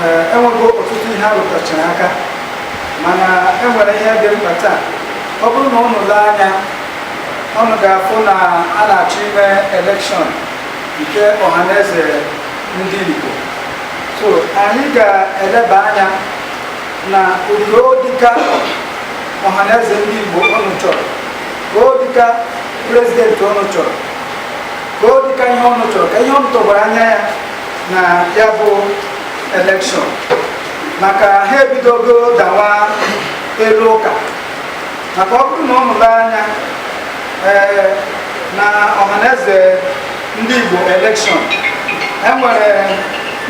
Ee, enwego ọtụtụ ihe arụtachara aka, mana enwere ihe dị mkpa taa. Ọ bụrụ na unu lee anya, unu ga-afụ na a na-achọ ime election nke Ọhaneze Ndị Igbo. So anyị ga-eleba anya na ugo dịka Ọhaneze Ndị Igbo unu chọrọ, ka o dịka president unu chọrọ, ka o dịka ihe unu chọrọ, ka ihe unu tọgbara anya ya na ya bụ election, maka ha ebidogo dawa elu ụka. Maka ọ bụrụ na unu lee anya, ee, na Ọhaneze Ndị Igbo election, enwere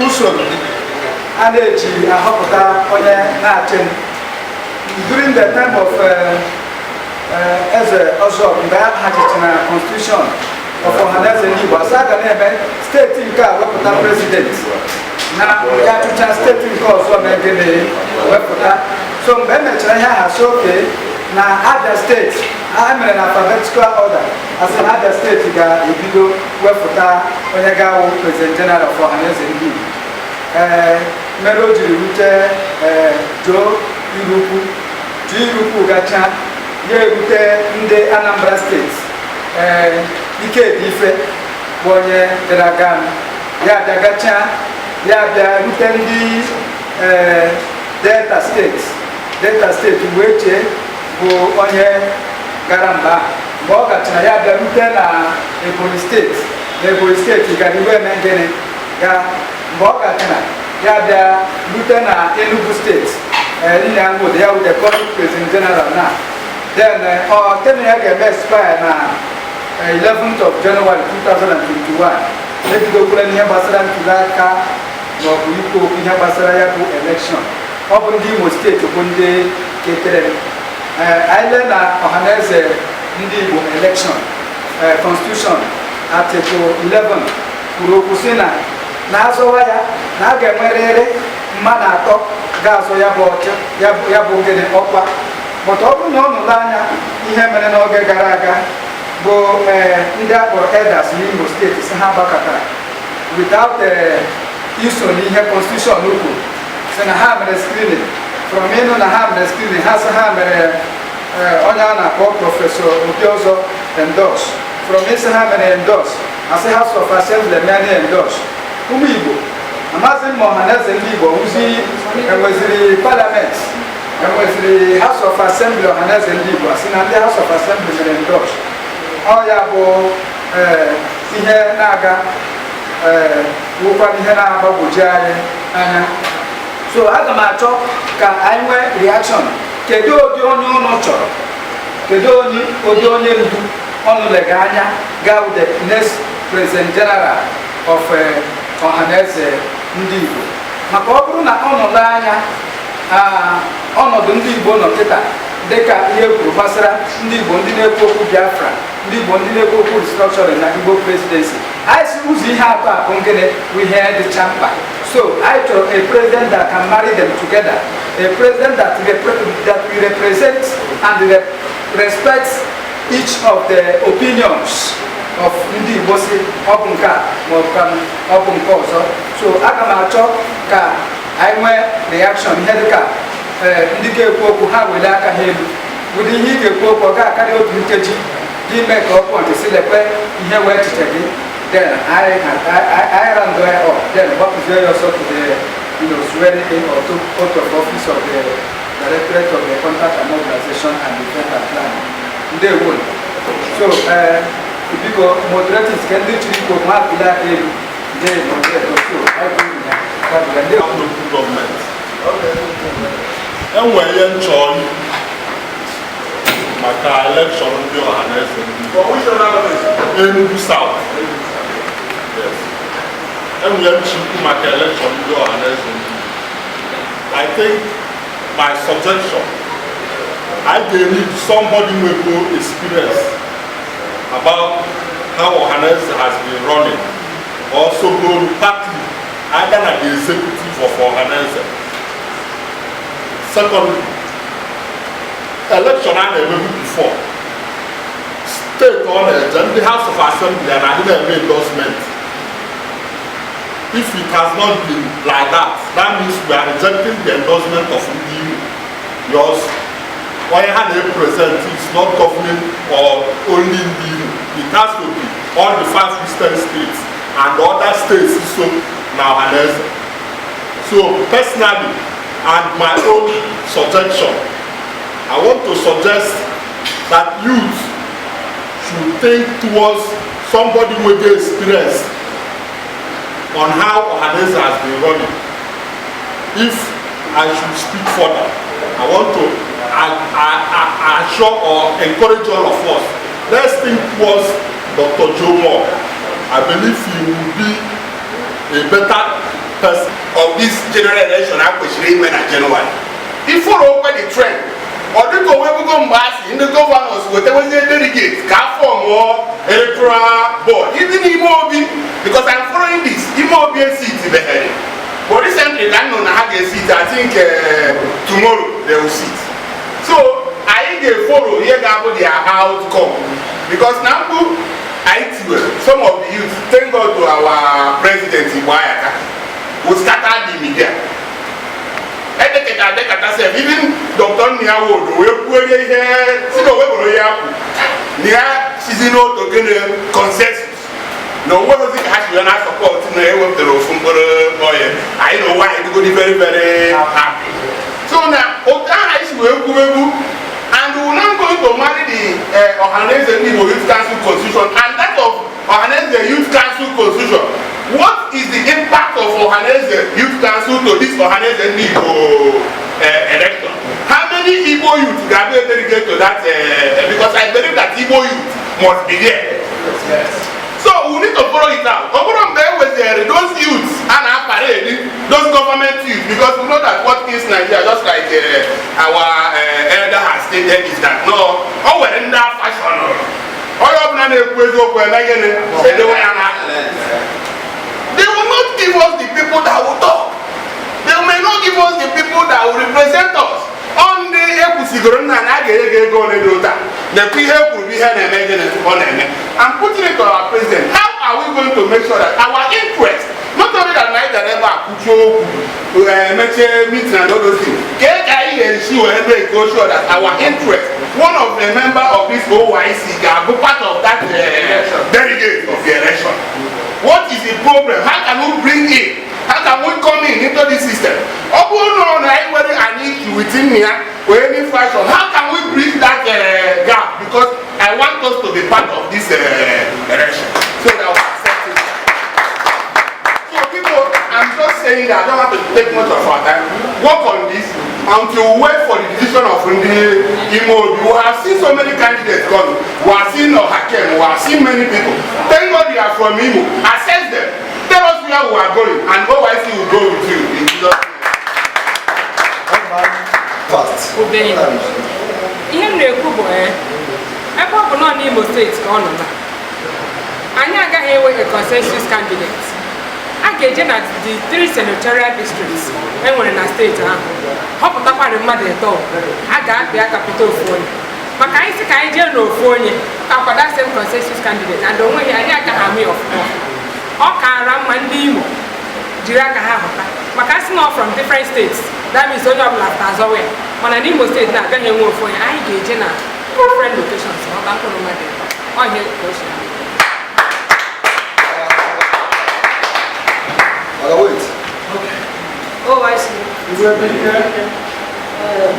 usoro a na-eji ahọpụta onye na-achị. During the time of Eze Ọzọ, mgbe a hachichara constitution of Ọhaneze Ndị Igbo, asa ga na-eme steeti nke a wepụta president, na ya chụcha steeti nke ọzọ mee gịnị? Wepụta. So mgbe e mechara ihe aha, si oke na Abia Steeti, a mere na alphabetical order, asị na Abia Steeti ga-ebido wepụta onye ga-awụ president general of Ọhaneze Ndị Igbo. Ee, mere o jiri rute, ee, Joe Irukwu, Joe Irukwu gacha, ya erute ndị Anambra Steeti. Ee, Ikedi Ife bụ onye bịara aga, ya bịa gacha, ya bịa rute ndị, ee, Delta Steeti. Delta Steeti wee chee bụ onye gara mba ahụ. Mgbe ọ gachara, ya bịa rute na Ebonyi Steeti. Na Ebonyi Steeti gara iwe eme gịnị? Gaa. Mgbe ọ gachara, ya bịa rute na Enugu Steeti. Ee, nna ya nwụrụ, ya wụ the current president general na then ọ tenure ya ga-eme expire na 11th of January 2021. Ebidokwala n'ihe gbasara ntuli aka maọbụ ikwu okwu ihe gbasara ya bụ election. Ọ bụ ndị Imo Steeti bụ ndị ketere. Ee, anyị lee na Ọhaneze Ndị Igbo election, constitution article 11 kwuru okwu sị na na-azọwa ya, na a ga-enwerịrị mmadụ atọ ga-azọ ya bụ ọchị, ya bụ gịnị, ọkwa. But ọ bụrụ na ọ nụla anya ihe mere n'oge gara aga bụ, ee, ndị akpọrọ elders n'Imo Steeti si ha gbakọtara without iso n'ihe constitution kwuru, si na ha mere screening. From ịnụ na ha mere screening, ha sị ha mere onye a na-akpọ Professor Obiọzọ endorse. From ịsị ha mere endorse, asị House of Assembly mere endorse. Ụmụ Igbo, amaghịzị m ma Ọhaneze Ndị Igbo wuzi enweziri parliament, enweziri House of Assembly. Ọhaneze Ndị Igbo asị na ndị House of Assembly mere endorse. Ọ ya bụ, ee, ihe na-aga, ee, wụkwa ihe na-agbagwoju anyị anya. So aga m achọ ka anyị nwee reaction. Kedu ụdị onye ụnụ chọrọ? Kedu onye, ụdị onye ndu ọnụ lega anya ga-awụ the next president general of Ọhaneze Ndị Igbo? Maka ọ bụrụ na ọnọdụ anya, ọnọdụ ndị Igbo nọ kịta, dịka ihe kwuru gbasara ndị Igbo, ndị na-ekwu okwu Biafra, ndị Igbo ndị na-ekwu okwu restructuring na Igbo presidency, anyị si ụzọ ihe atọ a bụ ngịnị bụ ihe dịcha mkpa. So anyị chọrọ a president that can marry them together, a president that will represent and respect each of the opinions of ndị Igbo, si ọ bụ nke a ma ọ bụ ka ọ bụ nke ọzọ. So aga m achọ ka anyị nwee reaction. Ihe dịka, ee, ndị ga-ekwu okwu, ha wele aka ha elu. Ụdị ihe ị ga-ekwu okwu, ọ ga-akarị otu nkeji gị mee ka ọ point si lekwe ihe wee echiche gị. Then anyị round ya up, then gbapụzie ya ọsọ to the swearing in or to oath of office of the Directorate of the Contact and Mobilization and Event and Planning. Ndewo. So, ee, biko, moderators, ka ndị chiri ikwu okwu ha bili aka elu. Ndị moderator, so anyị bụ ya gabiga. Ndewo. Local gọọmenti enwe ihe nchọ maka election ndị Ọhaneze Ndị Enugu South. Yes. Enwe ihe nchọ ikwu maka election ndị Ọhaneze Ndị Igbo. I think my suggestion, I ga-need somebody nwego experience about how Ọhaneze has been running, also go partly either na the executive of Ọhaneze. Secondly, election a na-emebu before, steeti ọ na-eje, ndị House of Assembly a na-adị na-eme endorsement. If it has not been like that, that means we are rejecting the endorsement of ndị Imo, because onye ha na-represent is not governing or only ndị Imo. It has to be all the five eastern states and other states so na Ohanaeze. So personally, and my own suggestion, I want to suggest that youth should think towards somebody with the experience on how Ohanaeze has been running. If I should speak further, I want to assure or encourage all of us, let's think towards Dr. Joe Moore. I believe he will be a better person. Of this general election a kwesịrị ime na January, ifuru okwe the trend, ọ dịka onwebugo mgbe a sị ndị governors wetawezie delegate ka a formụọ electoral board, even Ime Obi, because I'm following this. Ime Obi esit beghere, but recently ka m nụ na ha ga-esit. I think tomorrow they will sit. So anyị ga-efollow ihe ga-abụ their outcome, because na mkpu anyị tiwere, some of the youth, thank God to our president Igbo Ayaka, we scatter the media. Edekata adekata sef, even Dr. Nniawodo wee kwuorie ihe si na onwebụrụ ya kwu na ya sizi n'otu gịnị consensus na onweghịzi ka ha si wee na support na ewepụtara ofu mkpụrụ oye anyị na onwe anyị dịgodi very, very happy. So na otu ahụ anyị si wee kwuegwu, and we now going to marry the Ohanaeze Ndị Igbo Youth Council constitution and that of Ohanaeze Youth Council constitution. What is the impact of Ohanaeze Youth Council to this Ohanaeze Ndị Igbo election? How many Igbo youth ga-abụ a delegate to that? Because I believe that Igbo youth must be there. So we need to follow it out. Ọ bụrụ mgbe e weziri those youths a na-aparade, those government youth, because we know that what kills Nigeria, just like our elder has stated, is that no, o nwere ndị afashọn, onye ọbụla na-ekwu eziokwu eme gịnị, edewe ya n'aka. They will not give us the people that will talk. They may not give us the people that will represent us. Ọ ndị ekwusigoro nna na a ga-enye gị ego ole dị ụta, nekwa ihe e kwuru bụ ihe na-eme gịnị, ọ na-eme. I'm putting it to our president: how are we going to make sure that our interest, not only that na anyị gara ebe a kwuchie okwu, emechie meeting and all those things, ka e ka anyị ga-esi wee make sure that our interest, one of the member of this OYC ga-abụ part of that delegate of the election? What is the problem? How can we bring in, how can we come in into this system? Ọ bụrụ na ọ na anyị nwere an issue within ya or any fashion, how can we bridge that gap? Because I want us to be part of this election so that we accept it. So people, I'm just saying that I don't want to take much of our time. Work on this until we wait for the decision of ndị Ime Obi. We have seen so many candidates coming. We have seen Ohakim, we have seen many people. Thank God you are from Imo. Assess them, tell us where we are going, and OYC will go with you in Jesus' name. Fast. Obere ihe m na-ekwu bụ ebe ọ bụ nọ n'Imo Steeti ka ọ nọ na anyị agaghị enwe a consensus candidate. A ga-eje na the three senatorial districts e nwere na steeti ahụ, họpụtakwarị mmadụ ịtọ a ga-apị aka pụta ofu onye, maka anyị sị ka anyị jee n'ofu onye ka kwada same consensus candidate, and onweghị anyị agaghị amụ ya ọfụma. Ọ kaara mma ndị Imo jiri aka ha hụta, maka asị na ọ from different states, that means onye ọbụla pụta azọwa ya. Mana n'Imo Steeti na-agaghị enwe ofu onye, anyị ga-eje na different locations ghọta mkpụrụ mmadụ ịtọ. Ọ ihe ka o si adị. Oga, wait. Oh, I see. Igwe Bike.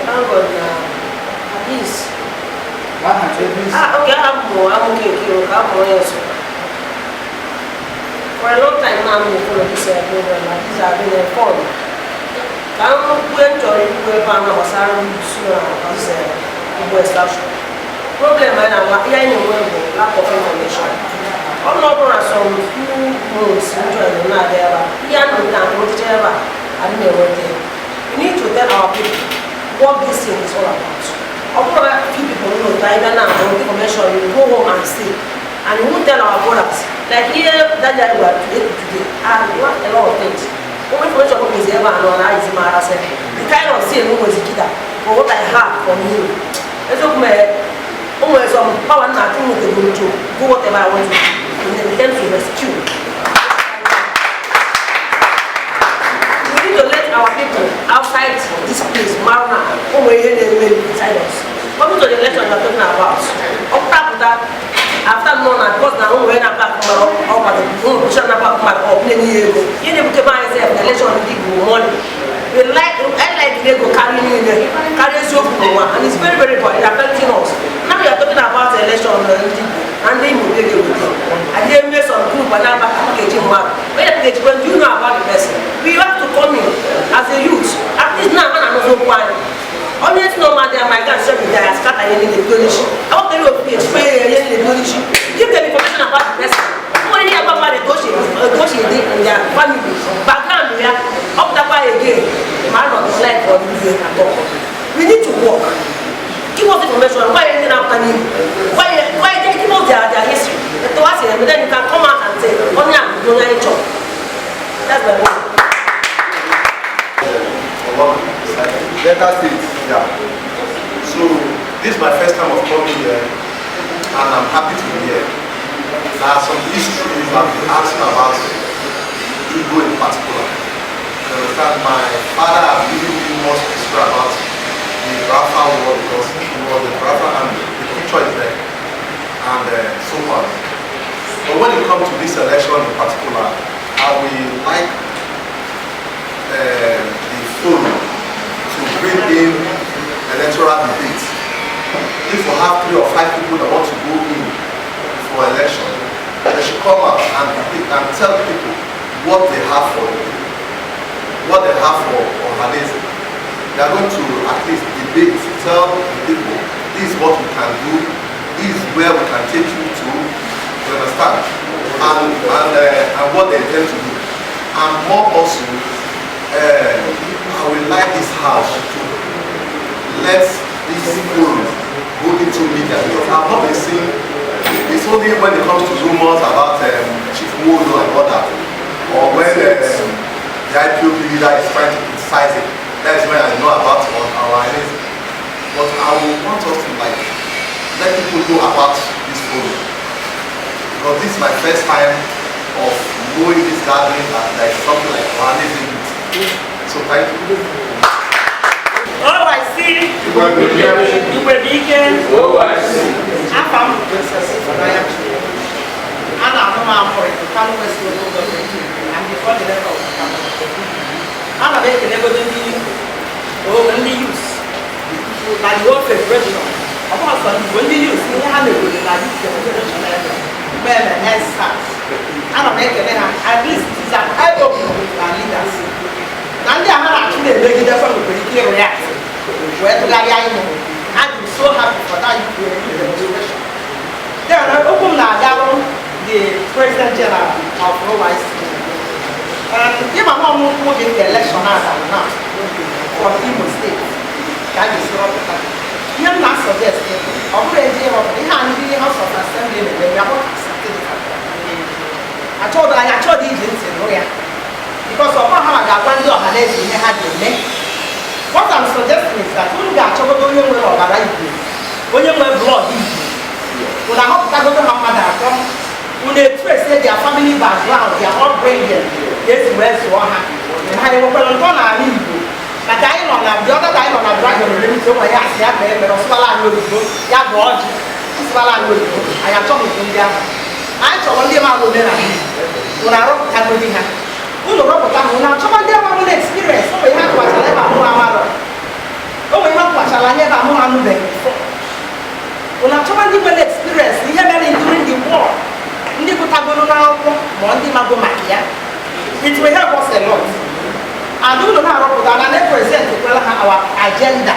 Thank God na at least. Aha ebe isi. Ah, okay, I'm more, I'm okay, okay, okay, I'm more yes. For a long time now, I'm follow this program. At least I've been informed. Ka m kwue m chọrọ ikwu ebe a na gbasara nsu na this Igbo extraction. Problem anyị na ihe anyị na-enwe bụ lack of information. Ọ bụ na ọ bụrụ na some few months m join na-abịa ebe a, ihe a nọ na nwetacha ebe a, adị na-enweta ya. We need to tell our people what this thing is all about. Ọ bụrụ na few people know otu anyị bịa na ahụ information, you go home and stay and you won't tell our brothers like ihe that guy we are today today. I learn a lot of things. Ụmụ information nwezi ebe a nọ na ayizi mara sị the kind of thing nwezi kita for what I have from him. Eziokwu mere o nwere some power nna achụ nwetagoro to do whatever I want to do in terms of rescue. our people outside this place mara na o nwere ihe na-eme inside us. Coming to the election you are talking about, ọpụta pụta after nọ na because na o nwere na back mmadụ, ọ kwado ụmụ na back mmadụ, ọ na-enye ya ego. Ihe na-ebute be anyị sef na election ndị Igbo, money. We like, I like ego karịa niile, karịa eziokwu n'ụwa, and it's very, very bad. It's affecting us. Now we are talking about election na ndị Igbo na ndị Imo ga-eweta adị eme some group a na-aba package mmadụ onye package. When you know about the person, we have to come in as a youth, at least now ha na-anụzi okwu anyị. Onye si na ọmadị ama ga social media ya scatter ihe niile bido n'isi awọtara ofu echikwa ya, ihe niile bido n'isi. Give them information about the person. Nwere ihe agba mmadụ ka o si dị in their family background ya, ọ pụtakwa again ma a nọ like for the at all. We need to work. Give us information. Why ndị na-apụta n'ihu, why they give us their history, etu ha si eme, then you can come out and say onye a bụ onye anyị chọrọ. That's my own. Delta State, yeah. So this is my first time of coming here, and I'm happy to be here. There are some issues I've been asking about Igbo in particular. You understand, my father has given me much history about the Biafra war because he was the Biafra and the picture is there, and so on. But when it comes to this election in particular, I will like the forum to bring in electoral debate. If we have three or five people that want to go in for election, they should come out and debate and tell people what they have for the people, what they have for Ohanaeze. They are going to at least debate, tell the people, this is what we can do, this is where we can take you to, you understand, and what they intend to do. And more also, I would like this house to let this forum go into media because I've not been seeing, it's only when it comes to rumors about Chief Wodo and all that, or when the IPOB leader is trying to criticize it, that is when I know about our enemies. But I will want us to like let people know about this forum because this is my first time of knowing this gathering, that there is something like Ohanaeze Youth. So thank you. OYC, Igwebuike, afa m bụ Princess Ifunanya Chukwu. A na-anụ m amụrị Kano West Local Government and the coordinator of Kano. Ana m ekelegodo ndị ndị youths na the whole federation. Ọ bụghị sọ ndị Igbo, ndị youths ihe ha megoro na youth demonstration ebe mgbe eme EndSARS. Ana m ekele ha. At least it is an eye opener with our leaders. Na ndị a ha na-achụ na-emegidekwa nwekwara ike react wee tụgharịa ihe. I'm so happy for that youth demonstration. Then okwu m na-agalụ the President General of OYC. Ịma na ọmụ nwoke nke election a dara na from Imo State ka a ga-esi rọpụta. Ihe m na-suggest, ọ bụrụ eji ịrọpụta ihe a ndị House of Assembly na-eme ya bụ achọdụ anyị achọdụ iji ntị nụ ya because ọ bụrụ ha ga-agwa ndị ọha na eze ihe ha ga-eme. What I'm suggesting is that unu ga-achọgodo onye nwere ọbara Igbo, onye nwere blood Igbo. Unu ahọpụtagodo ha mmadụ atọ, unu etrace their family background, their upbringing, ka esi wee zụọ ha, ma ha enwekwara ntọ n'ala Igbo, maka anyị nọ na the other anyị nọ na dragon remit ụmụ ya asị ya kpee ekpere, ọsụbala anyị oyibo, ya bụ ọjị, ọsụbala anyị oyibo. Anyị achọghị ndị ahụ. Anyị chọrọ ndị maara omenala Igbo. Unu arọpụtagodi ha, unu rọpụta ha, unu achọba ndị ama nwere experience. O nwere ihe akụwachara ebe ahụ amarọ, o nwere ihe akụwachara anya ebe ahụ anụbeghị before. Unu achọba ndị nwere experience ihe mere during the war, ndị gụtagoro n'akwụkwọ ma ndị mago maka ya. It will help us a lot. And unu na-arọpụta na na-present kwela ha our agenda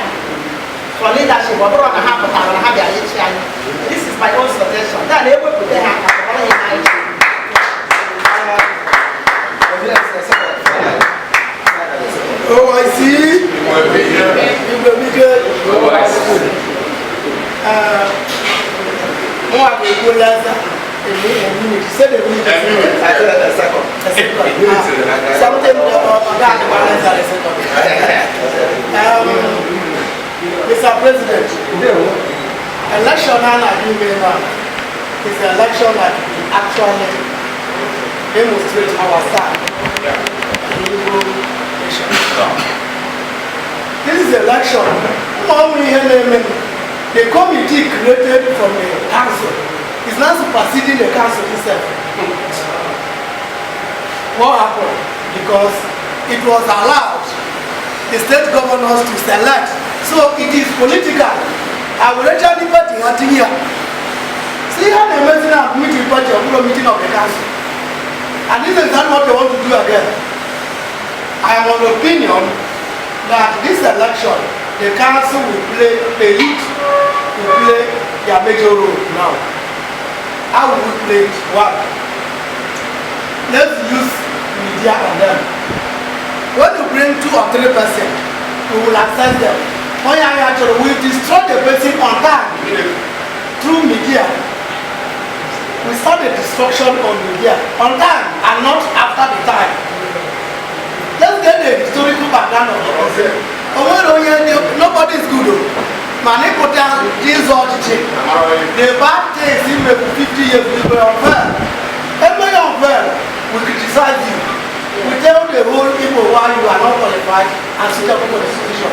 for leadership. Ọ bụrụ na ha pụtara na ha bịara ịchị anyị. This is my own suggestion. Then ewepụta ha akpọrọ ya anyị. OYC, Igwebuike, mụnwa ga-ekwu onye aza a minute. Say the minute. I said a second. A second. Ah, something that balance a second. Mr. President, election a na-abịa ime now is an election that will actually demonstrate our stand in Igbo nation. This election, ụmụ ihe na-eme, the committee created from the council is now superseding the council itself. What happened? Because it was allowed the state governors to select. So it is political. Awerecha ndị party ha tinye ya. See ha na-emezi na meeting party, ọ bụrụ meeting of the council. And this is exactly what they want to do again. I am of the opinion that this election, the council will play, the youth will play their major role now. How will we play it? One, let's use media on them. When you bring 2 or 3 person, we will assess them. Onye anyị achọrọ, we destroy the person on time through media. We start the destruction on media on time and not after the time. Let's get the historical background of the person. O nwere onye nobody is good o. Mana ịpụta ịzọ ọchịchị, the bad things he made for 50 years will be unfair. Eme ya unfair, we criticize you. We tell the whole Igbo why you are not qualified and suitable for the position.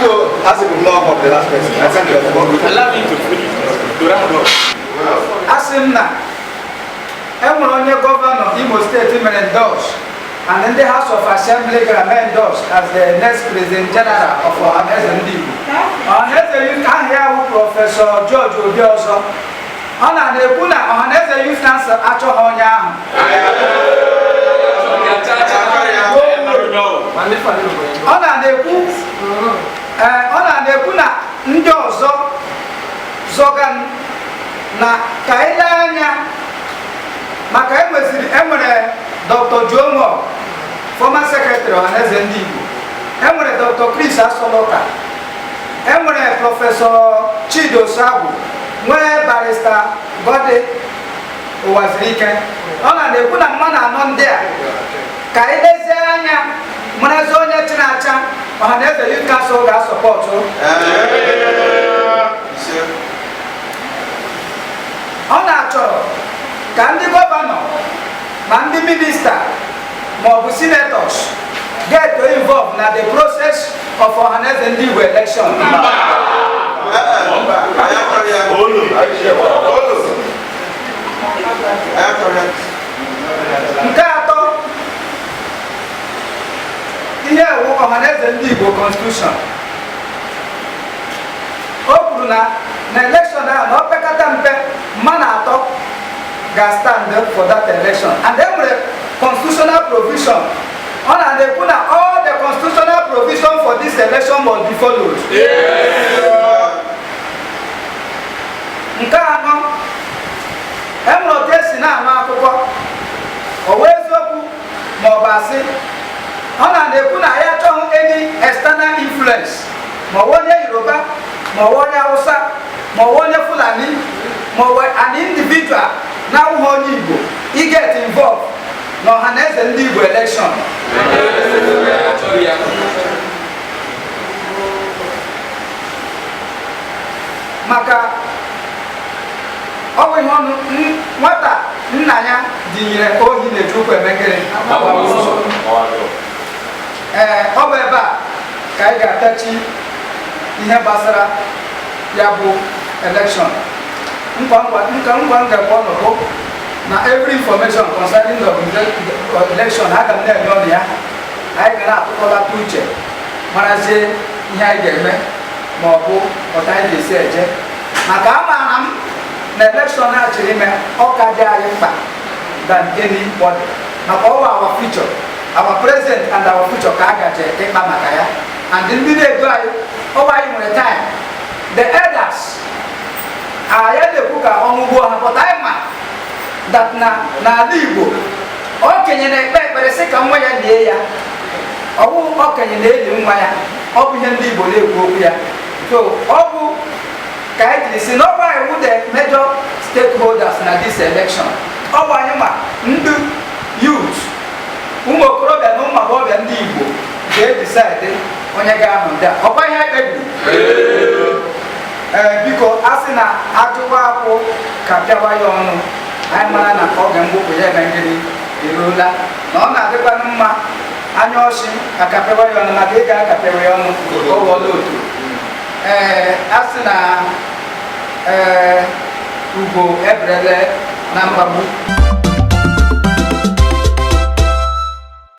So, as it will not the last person. I think you have Allow me to finish, to round up. Asị m na enwere onye governor Imo State mere endorse and ndị House of Assembly gara mee endorse as the next President General of Ọhaneze Ndị Igbo. Ọhaneze Youth, aha ya bụ Professor George Obiozor. Ọ na na-ekwu na Ọhaneze Youth Council achọghị onye ahụ. Ọ na na-ekwu, ee, ọ na na-ekwu na ndị ọzọ zọga na ka ele anya maka enweziri enwere Dr. Jomo, former secretary Ọhaneze Ndị Igbo, enwere Dr. Chris Asoluka, enwere Professor Chidoso Agwu, nwee Barrister Goddy Uwazuruike. Ọ na na-ekwu na mmadụ anọ ndị a ka elezie anya marazi onye chịrị acha Ọhaneze Youth Council ga-asọpọtụ. Ọ na-achọrọ ka ndị governor ma ndị minister ma ọ bụ senators get involved na the process of Ọhaneze Ndị Igbo election. Nke atọ, ihe ewu Ọhaneze Ndị Igbo constitution, o kwuru na election ahụ na opekata mpe mmadụ atọ ga-stand for that election, and e nwere constitutional provision. Ọ na-ekwu na all the constitutional provision for this election must be followed. Nke anọ, enwere otu esi na-ama akụkọ, ọ wee eziokwu ma ọ bụ asị. Ọ na-ekwu na ya achọghị any external influence, ma ọ bụ onye Yoruba, ma ọ bụ onye Hausa, ma ọ bụ onye Fulani, ma ọ bụ an individual na-awụghị onye Igbo i get involved na Ọhaneze Ndị Igbo election. Maka ọ bụ ihe ọnụ nwata nna ya dinyere ohi na-eji ụkwụ emekere. Ee, ọ bụ ebe a ka anyị ga-atachi ihe gbasara ya bụ election. Nkwa nkwa nka ngwa ngakwa ọnọdụ na every information concerning the election, aga m na-enye ọnụ ya. Anyị ga na-atụkọlata uche, marazie ihe anyị ga-eme ma ọ bụ ọta anyị ga-esi eje, maka amaara m na election a chịrị ime ọka dị anyị mkpa than anybody, maka ọwa our future, our present and our future ka a gaje ịkpa maka ya. And ndị na-edu anyị, ọwa anyị nwere time, the elders anyị na-ekwu ka ọnwụ gbuo ha, but anyị ma that na n'ala Igbo okenye na-ekpe ekpere sị ka nwa ya lie ya. Ọwụ okenye na-eli nwa ya, ọ bụ ihe ndị Igbo na-ekwu okwu ya. So ọ bụ ka anyị jiri si na ọ bụ anyị wụ the major stakeholders na this election. Ọ bụ anyị ma ndị youth, ụmụ okorobịa na ụmụ agbọghọbịa ndị Igbo ga-edecide onye ga-anọ ndị a. Ọkwa ihe kpebiri. Ee, biko, a sị na ajụwa akwụ ka pịawa ya ọnụ, anyị mara na oge mgbupụ ya eme ngịrị eruola, na ọ na-adịkwanụ mma. Anya ọchị akapịwa ya ọnụ maka ị ga-akapịwa ya ọnụ, ọ ghọọla otu. Ee, a sị na ee, ugo eberele na mgbagbu.